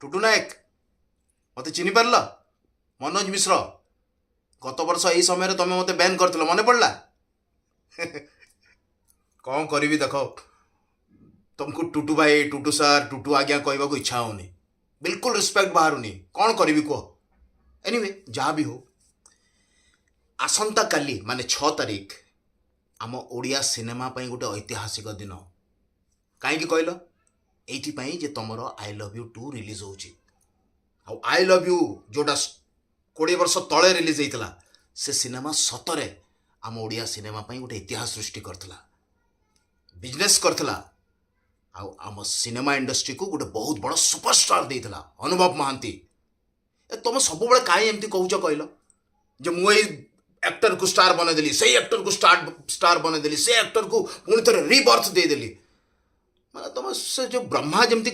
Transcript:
ଟୁଟୁ ନାୟକ, ମୋତେ ଚିହ୍ନିପାରିଲ? ମନୋଜ ମିଶ୍ର। ଗତ ବର୍ଷ ଏଇ ସମୟରେ ତମେ ମୋତେ ବ୍ୟାନ୍ କରିଥିଲ, ମନେ ପଡ଼ିଲା? କ'ଣ କରିବି ଦେଖ, ତମକୁ ଟୁଟୁ ଭାଇ, ଟୁଟୁ ସାର୍, ଟୁଟୁ ଆଜ୍ଞା କହିବାକୁ ଇଚ୍ଛା ହେଉନି, ବିଲକୁଲ ରେସ୍ପେକ୍ଟ ବାହାରୁନି। କ'ଣ କରିବି କୁହ? ଏନିୱେ, ଯାହା ବି ହଉ, ଆସନ୍ତାକାଲି ମାନେ 6 ତାରିଖ ଆମ ଓଡ଼ିଆ ସିନେମା ପାଇଁ ଗୋଟେ ଐତିହାସିକ ଦିନ। କାହିଁକି କହିଲ? ଏଇଥିପାଇଁ ଯେ ତମର I love you 2 release ହେଉଛି। ଆଉ I love you ଯେଉଁଟା 20 ବର୍ଷ ତଳେ ରିଲିଜ୍ ହେଇଥିଲା, ସେ ସିନେମା ସତରେ ଆମ ଓଡ଼ିଆ ସିନେମା ପାଇଁ ଗୋଟେ ଇତିହାସ ସୃଷ୍ଟି କରିଥିଲା, ବିଜନେସ୍ କରିଥିଲା ଆଉ ଆମ ସିନେମା ଇଣ୍ଡଷ୍ଟ୍ରିକୁ ଗୋଟେ ବହୁତ ବଡ଼ ସୁପରଷ୍ଟାର ଦେଇଥିଲା, ଅନୁଭବ ମହାନ୍ତି। ଏ ତମେ ସବୁବେଳେ କାହିଁ ଏମିତି କହୁଛ କହିଲ, ଯେ ମୁଁ ଏଇ ଆକ୍ଟରକୁ ଷ୍ଟାର ବନେଇଦେଲି, ସେଇ ଆକ୍ଟରକୁ ଷ୍ଟାର ବନେଇଦେଲି, ସେ ଆକ୍ଟରକୁ ପୁଣି ଥରେ ରିବର୍ଥ ଦେଇଦେଲି? ମାନେ ତମ ସେ ଯେଉଁ ବ୍ରହ୍ମା ଯେମିତି